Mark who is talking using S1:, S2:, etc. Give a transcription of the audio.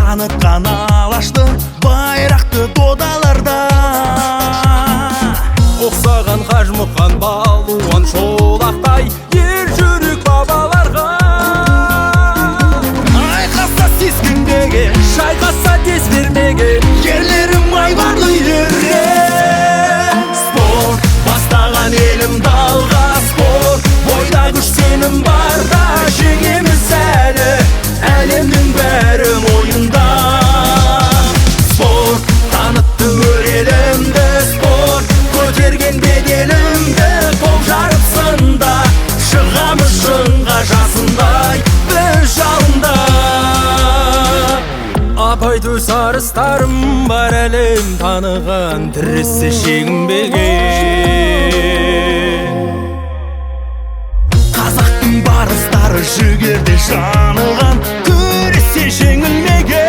S1: Танытқан алашты байрақты додаларда.
S2: Ұқсаған Қажымұқан балуан Шолақтай ер жүрек бабаларға.
S1: Айқасса сескенбеген,
S2: шайқасса дес бермеген,
S1: ерлерім айбарлы ерлер. Спорт бастаған елім далға, спорт бойда күш сенім барда жеңеміз әлі, әлемнің бәрі мойында. Спорт танытты өр елімді, спорт көтерген беделімді, топ жарып сында шығамыз шыңға, жасындай біз жалында.
S2: Апай төс арыстарым бар, әлем таныған, тірісі шегінбеген.
S1: Қазақтың барыстары жігерде жаныған, күресте жеңілмеген.